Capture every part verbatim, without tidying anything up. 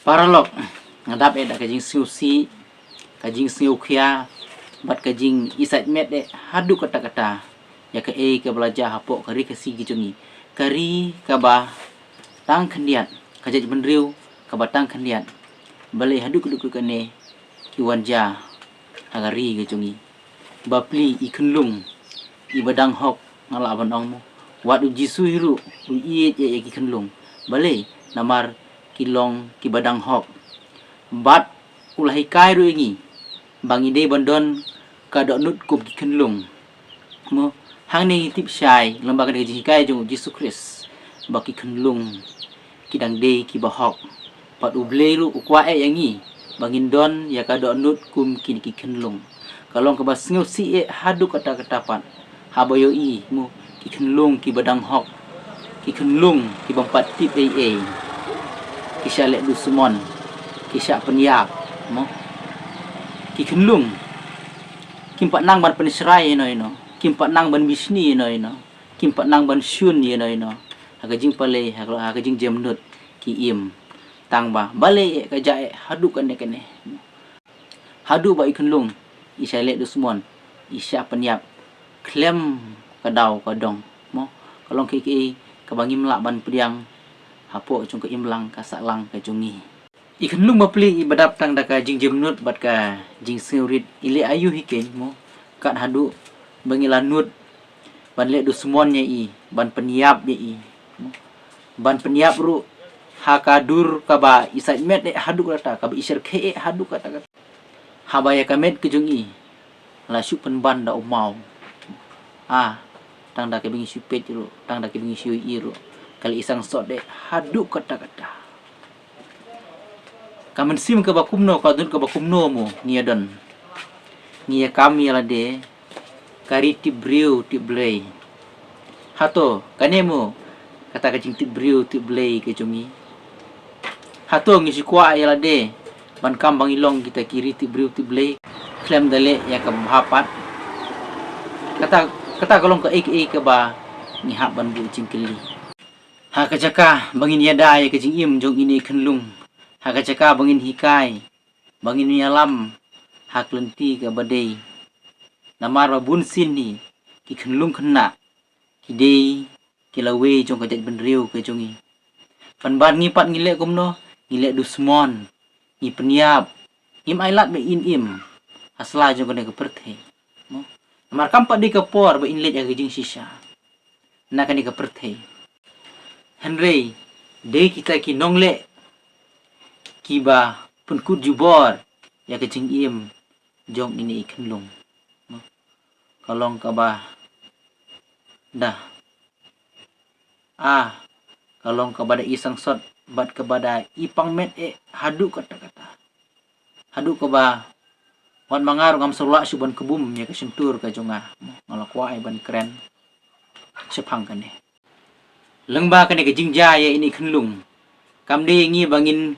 Paralok, nga dap eh da ka jingsngewsih, ka jingsngewkhia bad ka jingisait met eh haduh katta katta ïa kaei kaba la jia hapoh ka ri Khasi ka jong ngi, ka ri kaba tang khyndiat, ka jaitbynriew kaba tang khyndiat. Balei haduh kaduh kane ki wan jia ha ka ri ka jong ngi? Bapli, i khunlung iba dang hok, nga lah ban ong mo, wat u Jisu hi ruh u ïeit ïa ki khunlung. Balei? Namar ki long kiba dang hok. Bad u la hikai ruh ïa ngi ba ngi dei ban don ka dohnud kum ki khunlung. Mo, hangne ngi tip shai lyngba ka jinghikai jong u Jisu Khrist ba ki khunlung ki dang dei kiba hok. Bad U Blei ruh u kwah eh ïa ngi ba ngin don ïa ka dohnud kum kine ki khunlung. Ka long kaba sngewsih eh haduh katta katta pat haba ïohi mo, ki khunlung kiba dang hok, ki khunlung ki bym pat tip ei ei, ki shah leh dusmon, ki shah pynïap mo. Ki khunlung kim pat nang ban pynshrai ïano ïano, kim pat nang ban bishni ïano ïano, kim pat nang ban shun ïano ïano. Ha ka jingpalei, ha ka, ha ka jingjemnud ki im. Tang ba balei eh ka jia eh haduh kane kane. Haduh ba i khunlung i shah leh dusmon, i shah pynïap khlem ka daw ka dong mo. Ka long kaei kaei kaba ngim lah ban pdiang hapoh jong ka imlang ka sahlang ka jong ngi. I khunlung bapli iba dap tang da ka jingjemnud bad ka jingsngewrit, i leh aïu hi keiñ mo, kat haduh ba ngi la nud ban leh dusmon ïa i, ban pynïap ïa i, ban pynïap ruh ha ka dur kaba isait met eh haduh katta, kaba ishyrkhei eh haduh katta katta. Haba ïa ka met ka jong i la shu pynban da u maw, ah, tang da kaba ngi shu peit ruh, tang da kaba ngi shu ïohi ruh, ka la isang sot eh haduh katta katta. Ka mynsiem kaba kumno, ka dohnud kaba kumno mo ngi ïa don? Ngi ïa kam ïa lade ka ri tip briew tip Blei. Hato kane mo kata ka jingtip briew tip Blei ka jong ngi? Hato ngi shu kwah ïa lade ban kam ba ngi long kita ki ri tip briew tip Blei khlem da leh ïa kaba bha pat? Kata, kata ka long kaei kaei kaba ngi hap ban buh jingkylli. Ha ka jaka ba ngin ïada ïa ka jingim jong ine i khunlung, ha ka jaka ba ngin hikai, ba ngin ïalam ha ka lynti kaba dei. Namar ba bunsien hi ki khunlung khynnah ki dei ki lawei jong ka jaitbynriew ka jong ngi. Pynban ngi pat ngi leh kumno? Ngi leh dusmon, ngi pynïap, ngim ailad ba in im ha sla jong kane ka pyrthei. Mo? Namar kam pat dei ka por ba in leit ha ka jingshisha na kane ka pyrthei. Hynrei dei kita ki nongleh kiba pynkut jubor ïa ka jingim jong ine i khunlung. Ka long kaba da, ah, ka long kaba da i sangsot bad kaba da i pang met eh haduh katta katta. Haduh kaba wat ma nga ruh ngam sa lah shuh ban kbum ïa ka shyntur ka jong nga. Nga la kwah ai ban kren shaphang kane. Lyngba kane ka jingjia ïa ine i khunlung, kam dei ïa ngi ba ngin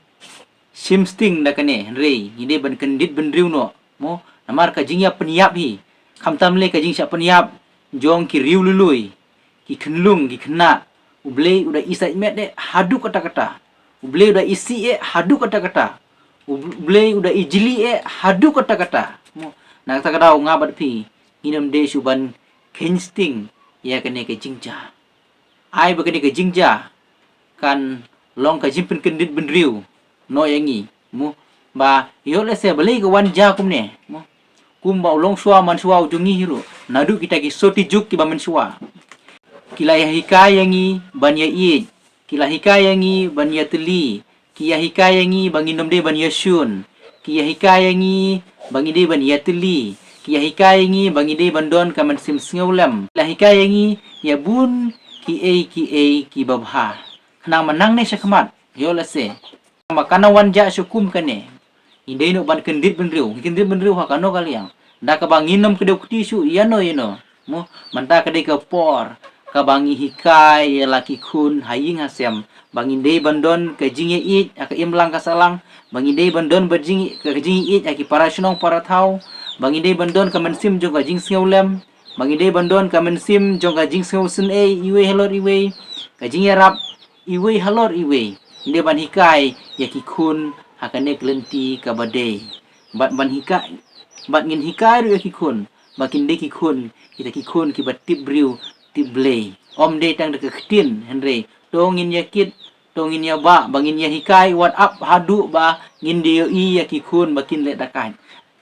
shim sting da kane, hynrei ngi dei ban kyndit bynriew noh mo. Namar ka jingïap pynïap hi, khamtam lei ka jingshah pynïap jong ki riewlului, ki khunlung, ki khynnah, U Blei u da isait met eh haduh katta katta. U Blei u da isih eh haduh katta katta. U Blei u da ijli eh haduh katta katta. Mo, na kata ka daw nga bad phi ngin ym dei shuh ban kheiñ sting ïa kane ka jingjia. Ai ba kane ka jingjia kan long ka jingpynkyndit bynriew noh ïa ngi mo, ba ïoh lehse balei ka wan jia kumne mo. Kumba u longshuwa manshuwa u jong ngi hi ruh, naduh kita ki soti juk kiba mynshuwa, ki la ïa hikai ïa ngi ban ïa ïeit, ki la hikai ïa ngi ban ïa tylli, ki ïa hikai ïa ngi ba ngin ym dei ban ïa shun, ki ïa hikai ïa ngi ba ngi dei ban ïa tylli, ki ïa hikai ïa ngi ba ngi dei ban don ka mynsiem sngewlem, ki la hikai ïa ngi ïa bun kiei kiei kiba bha. Khnang ba nangne shakhmat, ïoh lehse, ma kane wan jia shuh kum kane, ngi dei noh ban kyndit bynriew, ngi kyndit bynriew ha kano ka liang, da kaba ngin ym kdew kti shuh ïano ïano mo. Mynta ka dei ka por kaba ngi hikai ïa la ki khun ha ïing ha sem ba ngin dei ban don ka jingïaieit ha ka imlang ka sahlang, ba ngin dei ban don ba jing, ka jingïaieit ha ki para shnong para thaw, ba ngin dei ban don ka mynsiem jong ka jingsngewlem, ba ngin dei ban don ka mynsiem jong ka jingsngewsynei iwei halor iwei, ka jingïarap iwei halor iwei. Ngin dei ban hikai ïa ki khun ha kane ka lynti kaba dei. Bad ban hikai, bad ngin hikai ruh ïa ki khun ba kin dei ki khun, kita ki khun kiba tip briew tip Blei. Ym dei tang da ka ktien, hynrei to ngin ïa kit, to ngin ïa bah, ba ngin ïa hikai wat ap haduh ba ngin da ïohi ïa ki khun ba kin leh dakaid.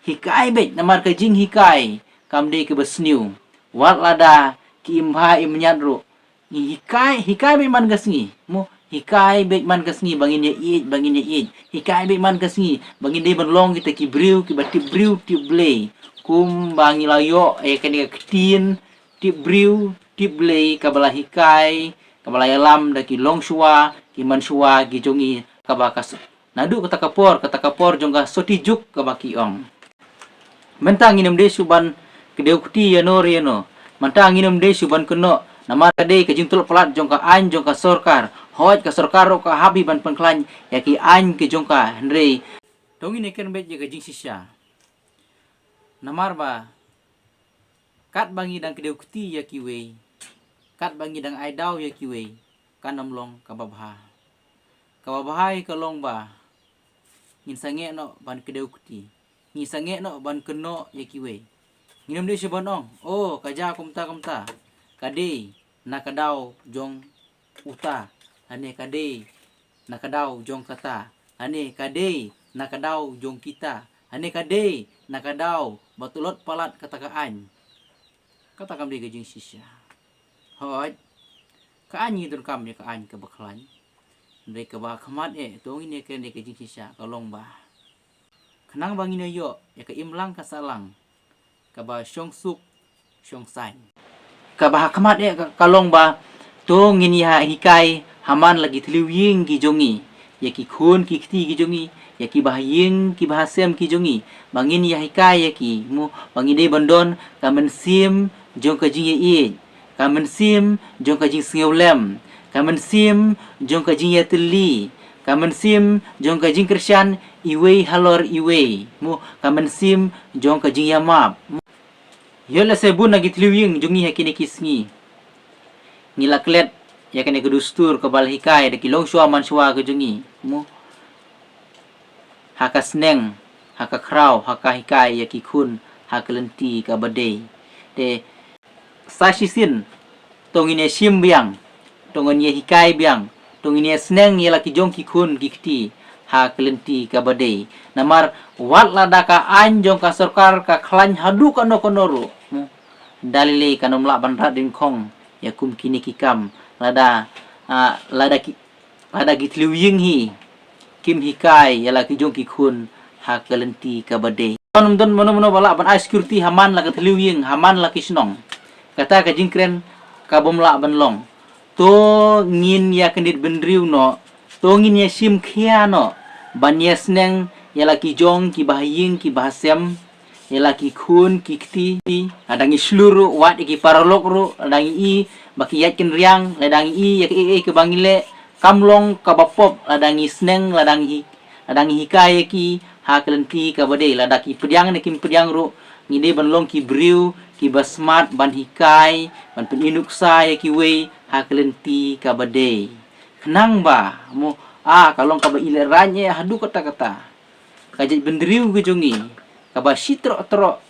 Hikai beit, namar ka jinghikai kam dei kaba sniew. Wat lada ki im bha im ñiat ruh, ngi hikai, hikai beit man ka sngi. Mo, hikai beit man ka sngi ba ngin ïa ïeit, ba ngin ïa ïeit. Hikai beit man ka sngi ba ngin dei ban long kita ki briew kiba tip briew tip Blei. Kumba ngi la ïoh ïa kane ka ktien tip briew tip Blei kaba la hikai, kaba la ïalam da ki longshuwa, ki manshuwa ki jong ngi, kaba ka s-, naduh kata ka por, kata ka por jong ka soti juk, kaba ki ong. Mynta ngin ym dei shuh ban kdew kti ïano re ïano. Mynta ngin ym dei shuh ban kynnoh, namar ka dei ka jingtlot palat jong ka aiñ jong ka sorkar. Hooid, ka sorkar ruh ka hap hi ban pynkhlaiñ ïa ki aiñ ki jong ka, hynrei to ngin ïakren beit ïa ka jingshisha. Namar ba katba ngi dang kdew kti ïa kiwei, katba ngi dang ai daw ïa kiwei, kan ym long kaba bha. Kaba bha hi ka long ba ngin sangeh noh ban kdew kti, ngin sangeh noh ban kynnoh ïa kiwei. Ngin ym dei shuh ban ong, oh, ka jia kumta kumta, ka dei na ka daw jong uta, lane ka dei na ka daw jong kata, lane ka dei na ka daw jong kita, lane ka dei na ka daw ba tlot palat kata ka aiñ. Kata kam dei ka jingshisha. Hooid, ka aiñ ngi donkam ïa ka aiñ kaba khlaiñ. Hynrei kaba khmat eh, to ngin ïakren ïa ka jingshisha, ka long ba khnang ba ngin ïoh ïa ka imlang ka sahlang kaba shongsuk shongsaiñ. Kaba ha khmat eh ka, ka long ba to ngin ïa hikai ha man la ki thliew ïing ki jong ngi, ïa ki khun ki kti ki jong ngi, ïa ki bahaïing ki bahasem ki jong ngi, ba ngin ïa hikai ïa ki, mo, ba ngin dei ban don ka mynsiem jong ka jingïaieit, ka mynsiem jong ka jingsngewlem, ka mynsiem jong ka jingïatylli, ka mynsiem jong ka jingkyrshan iwei halor iwei, mo, ka mynsiem jong ka jingïamap. Ïoh lehse bun na ki thliew ïing jong ngi ha kine ki sngi ngi la klet ïa kane ka dustur kaba la hikai da ki longshuwa manshuwa ka jong ngi, mo, ha ka sneng, ha ka khraw, ha ka hikai ïa ki khun ha ka lynti kaba dei. Te sa shisien to ngin ïa shim biang, to ngin ïa hikai biang, to ngin ïa sneng ïa la ki jong ki khun ki kti ha ka lynti kaba dei. Namar wat lada ka aiñ jong ka sorkar ka khlaiñ haduh kano kano ruh, mo, da lei lei kan ym lah ban rat dyngkhong ïa kum kine ki kam, lada, ah, lada ki lada ki thliew ïing hi kim hikai ïa la ki jong ki khun ha ka lynti kaba dei. Don, don mano mano ba lah ban ai security ha man la ka thliew ïing, ha man la ki shnong. Kata ka jingkren ka bym lah ban long. To ngin ïa kyndit bynriew noh, to ngin ïa shim khia noh ban ïa sneng ïa la ki jong ki bahaïing ki bahasem, ïa la ki khun ki kti. Lada ngi shlur ruh, wat ïa ki paralok ruh, lada ngi i ba ki ïaid kynriang, lada ngi i ïa kiei kiei kiba ngi leh kam long kaba pop, lada ngi sneng, lada ngi hi-, lada ngi hikai ïa ki ha ka lynti kaba dei, lada ki pdiang ne kim pdiang ruh, ngi dei ban long ki briew kiba smat ban hikai, ban pyni nuksa ïa kiwei ha ka lynti kaba dei. Khnang ba, mo, ah, ka long kaba i lehraiñ eh haduh katta katta. Ka jaitbynriew ka jong ngi kaba shi troh troh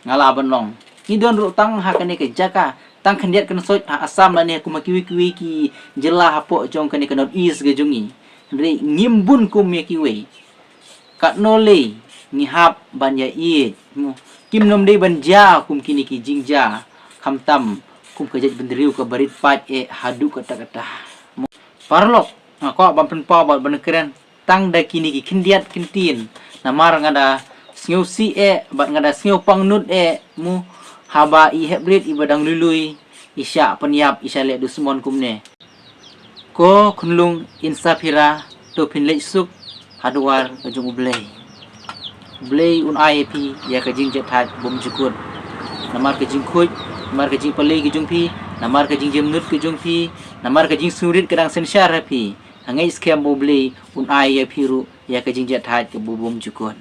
nga lah ban long. Ngi don ruh tang ha kane ka jaka, tang khyndiat kynsoit ha Assam lane ha kum ha kiwei kiwei ki jylla hapoh jong kane ka North East ka jong ngi. Hynrei ngim bun kum ïa kiwei. Katno lei ngi hap ban ïa ïeit, mo. Kim nym dei ban jia kum kine ki jingjia, khamtam kum ka jaitbynriew kaba rit paid eh haduh katta katta, mo. Paralok, nga kwah ban pynpaw bad ban kren tang da kine ki khyndiat ktien. Namar nga da sngewsih eh bad nga da sngewpangnud eh, mo, haba i hep rit iba dang lui lui i shah pynïap, i shah leh dusmon kumne. Ko khunlung, in sa phi ra, to phin leit suk ha dwar ka jong U Blei. U Blei un ai ïa phi ïa ka jingjahthait bymjukut. Namar ka jingkhuid, namar ka jingpalei ka jong phi, namar ka jingjemnud ka jong phi, namar ka jingsngewrit ka dang synshar ha phi, nga ngeit skhem ba U Blei un ai ïa phi ruh ïa ka jingjahthait kaba bymjukut.